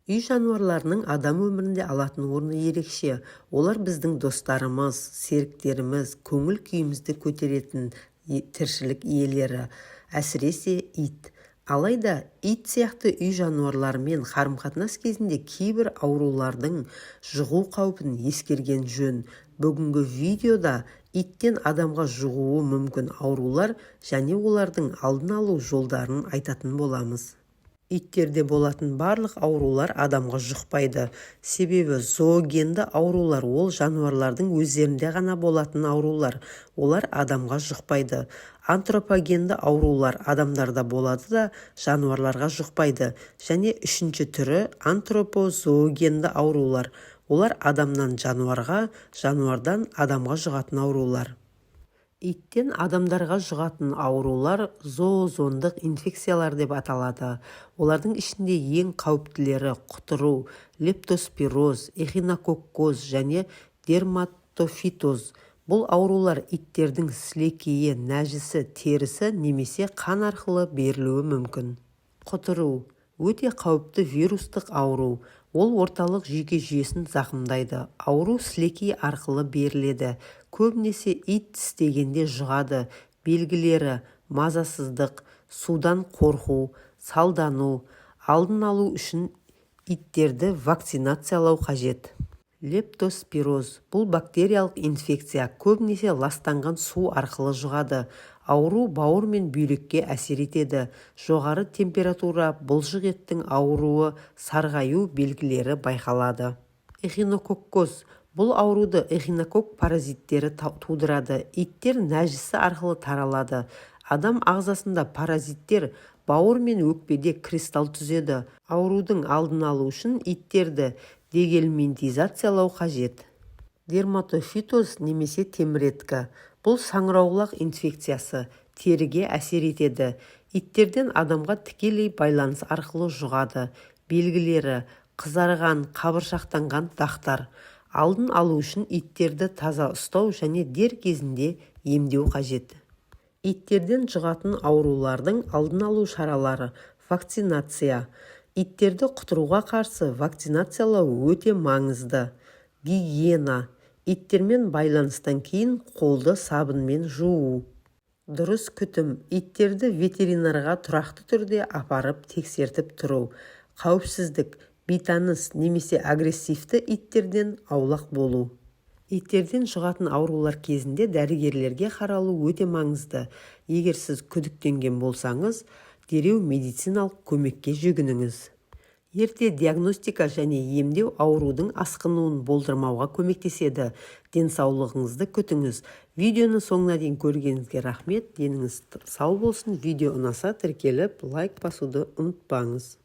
Үй жануарларының адам өмірінде алатын орны ерекше. Олар біздің достарымыз, серіктеріміз, көңіл күйімізді көтеретін тіршілік иелері. Әсіресе ит. Алайда ит сияқты үй жануарларымен қарым-қатынас кезінде кейбір аурулардың жұғу қаупін ескерген жөн. Бүгінгі видеода иттен адамға жұғуы мүмкін аурулар және олардың алдын алу жолдарын айтатын боламыз. Иттерде болатын барлық аурулар адамға жұқпайды. Себебі зоогенді аурулар – ол жануарлардың өздерінде ғана болатын аурулар, олар адамға жұқпайды. Антропогенді аурулар адамдарда болады да, жануарларға жұқпайды. Және үшінші түрі – антропозоогенді аурулар. Олар адамнан жануарға, жануардан адамға жұғатын аурулар. Иттен адамдарға жұғатын аурулар зооноздық инфекциялар деп аталады. Олардың ішінде ең қауіптілері – құтыру, лептоспироз, эхинококкоз және дерматофитоз. Бұл аурулар иттердің сілекейі, нәжісі, терісі немесе қан арқылы берілуі мүмкін. Құтыру – өте қауіпті вирустық ауру. Ол орталық жүйке жүйесін зақымдайды. Ауру сілекей арқылы беріледі. Көбінесе ит тістегенде жұғады. Белгілері: мазасыздық, судан қорқу, салдану. Алдын алу үшін иттерді вакцинациялау қажет. Лептоспироз – бұл бактериялық инфекция, көбінесе ластанған су арқылы жұғады. Ауру бауыр мен бүйрекке әсер етеді. Жоғары температура, бұлшық еттің ауруы, сарғаю белгілері байқалады. Эхинококкоз – бұл ауруды эхинококк паразиттері тудырады. Иттер нәжісі арқылы таралады. Адам ағзасында паразиттер бауыр мен өкпеде кристалл түзеді. Аурудың алдын алу үшін иттерді дегельминтизациялау қажет. Дерматофитоз немесе теміреткі – бұл саңырауқұлақ инфекциясы, теріге әсер етеді. Иттерден адамға тікелей байланыс арқылы жұғады. Белгілері: қызарған, қабыршақтанған дақтар. Алдын алу үшін иттерді таза ұстау және дер кезінде емдеу қажет. Иттерден жұғатын аурулардың алдын алу шаралары: Вакцинация. Иттерді құтыруға қарсы вакцинациялау өте маңызды. Гигиена. Иттермен байланыстан кейін қолды сабынмен жуу. Дұрыс күтім. Иттерді ветеринарға тұрақты түрде апарып, тексертіп тұру. Қауіпсіздік. Бейтаныс немесе агрессивті иттерден аулақ болу. Иттерден жұғатын аурулар кезінде дәрігерлерге қаралу өте маңызды. Егер сіз күдіктенген болсаңыз, дереу медициналық көмекке жүгініңіз. Ерте диагностика және емдеу аурудың асқынуын болдырмауға көмектеседі. Денсаулығыңызды күтіңіз. Видеоны соңына дейін көргеніңізге рахмет. Деніңіз сау болсын. Видео ұнаса, тіркеліп, лайк басуды ұмытпаңыз.